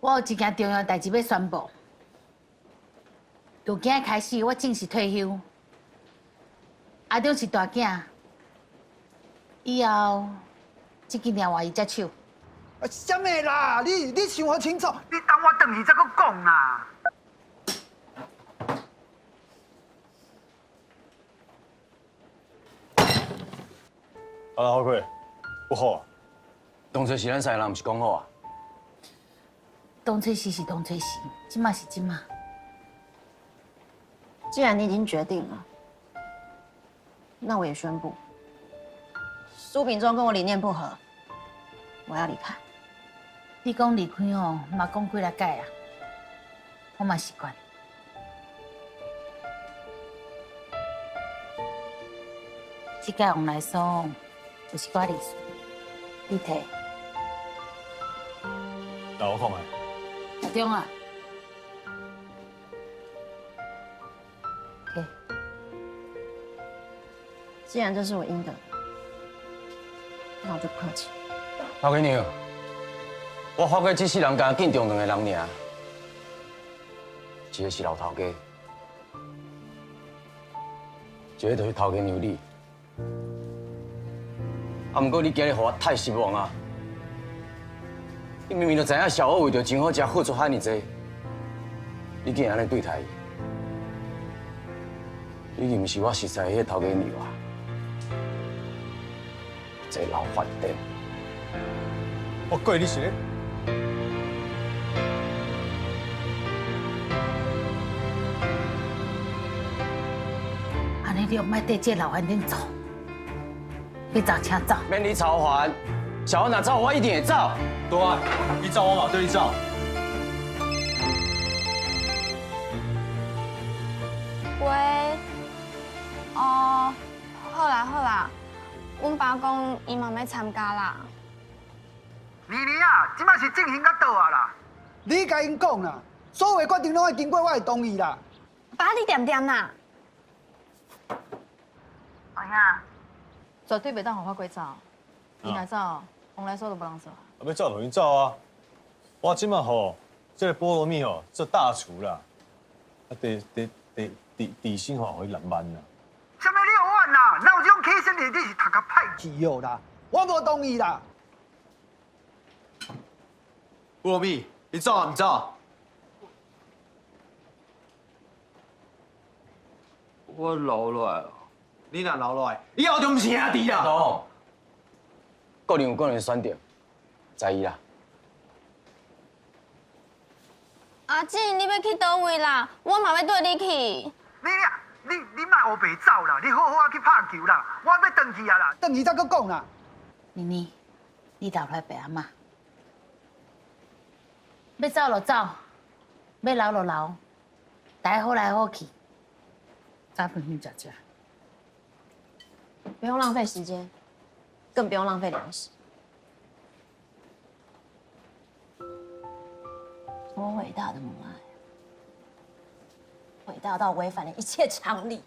我有一件重要代誌欲宣布。從今日開始，我正式退休。阿中是大囝，以後這間店換伊接手。啊，啥物啦？你想好清楚，你等我轉去再閣講啦。啊，老虧，不好啊。當初是咱三個人，毋是講好啊？當初時是當初時，這馬是這馬。既然你已經決定了，那我也宣布，蘇秉忠跟我理念不合，我要離開。你講離開吼，嘛講幾若擺啊，我嘛習慣。這屆王來蘇有一寡利息，你提。那我看覓。阿中啊，給。既然這是我應得的，那我就不客氣。頭家娘，我發覺這世人敢敬重兩個人爾，一個是老頭家，一個就是頭家娘你。啊，毋過你今日予我太失望啊！你明明就知影小歐為著真好食付出遐爾濟，你竟然按呢對待伊，已經毋是我熟似的彼個頭家娘啊！這老飯店，我過你是咧？按呢你就莫綴這老飯店走，欲走請走。免你操煩，小歐若走，我一定會走。對啊，你走我嘛綴你走。喂，哦，好啦好啦，阮爸講伊嘛欲參加啦。妮妮啊，這擺是進行到佗啊啦？你共𪜶講啦，所有決定攏愛經過我的同意啦。爸，你恬恬啦。阿兄，絕對袂當予法國走，伊若走，王來蘇就無人做。啊，欲走就予𪜶走啊！我這擺吼，這个菠蘿蜜吼做大廚啦，啊，底底底底底薪吼予伊6萬啦。啥物6萬啦？哪有這種起薪你是讀較歹去哦啦！我無同意啦。菠蘿蜜，你走啊？毋走？我留落來。你若留落來，以後就毋是兄弟啦。董，個人有個人的選擇，在伊啦。阿姊，你欲去佗位啦？我嘛欲綴你去。你你你莫烏白走啦！你好好仔去拍球啦！我欲轉去啊啦！轉去再閣講啦。妮妮，你留來陪阿嬤。欲走就走，欲留就留，大家好來好去，早飯去食食。不用浪費時間，更不用浪費糧食。多偉大的母愛，偉大到違反了一切常理。